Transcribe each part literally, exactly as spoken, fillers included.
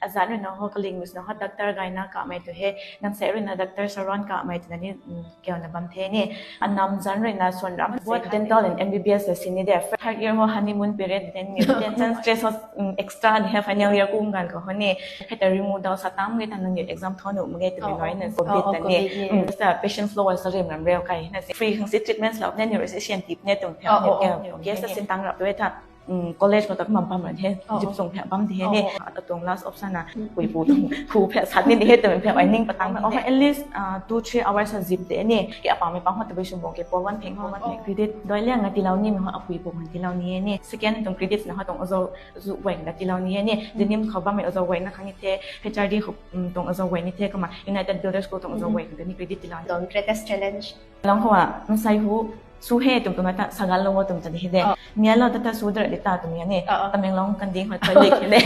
Azat rui na ho, kaling mis na ho, doctor gayna kamei tu he, nang se rui na doctor Saron kamei tu na ni, mm, kiu na bam the ni. Anam zan rui na suan ram, both dental and M B B S la sini de. Third year ho honeymoon period then ni, tension stress ho, mm, extra ni he, final year kum gan ko ho ni. Hei ta rimu dau sa tam ge ta nang ni exam thau nu mak ge tu Oh, ni oh. Nai na Oh, covid oh, ta ni. covid ni. Mm, sa patient flow sa rim ram reu kai na se. Free khang si treatments la ne ni rui se sian tip ne tum phe Oh, oh, ni oh, ke. oh, Yes, oh. sin tang rap tu e tha. Mm, college ko tak mam pam ran he. Oh, Jip oh. sung phe bam di he Oh, ni. oh. Ata tuang last option na. Mm. Pui pu tuang pu phe sat ni di he tu phe ai ning patang. Oh, Oh, oh. at least, uh, two, three hours sa zip de ni. Ke apa me pang ho tu bi sum bong ke po wan theng ho wan Oh, theng oh. credit. Doi liang nga tilau ni me ho apui pu han tilau ni he ni. Second tuang credits na ho tuang azo zu weng na tilau ni he ni. Dinim khou bam me azo weng na khang ni the. H R D khou, mm, tuang azo weng ni the kama. United Builders ko tuang azo Mm. weng ni credit tilau. Tuang greatest challenge. Lang hoa, masai hu, su he tum tum ta sagal lo tum ta di he de. Oh. Mia lo ta ta su dra di ta tum ya ni. Oh, oh. Tamenglong kan di hoa toilet he de.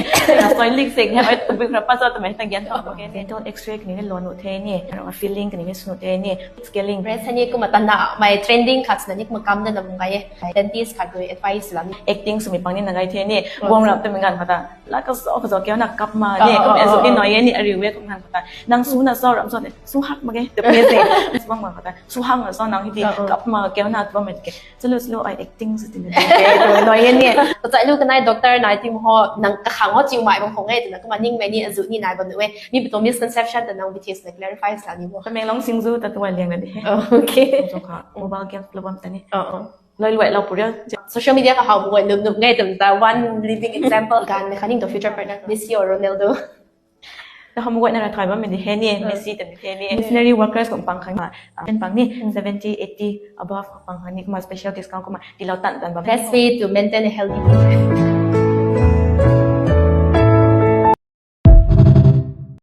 Toilet se he, ai tu bi khra pa sa tum ta gian ta Oh, oh. ke ni. Dental X-ray ni lo nu the ni. Feeling ni su the ni. Scaling. Breast ni kuma ta na, mai trending khat na ni kuma kam da na mung ga ye. Dentist khat rui advice la ni. Acting sumi pang ni na gai the ni. Oh. Guang rap tum gan kha ta. La ka so ka so keu na kap ma Oh, ni. oh, Kum oh, azu ni oh. noi ye ni ariu ye kum gan kha ta. Nang su na so ram so de. Su hak mak ge, tu phe se. Bang bang kata. Su hak mak so nang hiti Oh, oh. kap mak keu na tu bam ke. Chalo chalo ai acting sa tin de. Tu noi ye ni. Kachai lu kanai doctor nai tim ho nang kakhang ho chiu mai bam khong e tu na kuma ning mai ni azu ni nai bam nu e. Mi betu misconception ta nang B T S na clarify sa ni bo. Tamenglong singju ta tu liang na de. Oh, okay. So kha mobile games lo bam ta ni. Oh, oh. Loi luai lo pura. Social media ka hau bo nup nup ngai tum ta one living example. Gan me khaning to future partner Messi or Ronaldo. Na hom guay na ra thai bam me di he ni, Oh. Messi ta di he ni. Missionary workers kum pang khang ma, ah, pen pang ni, Mm. seventy, eighty above pang khang ni, kuma special discount kuma, tilau tan tan bam. Best way to maintain a healthy body.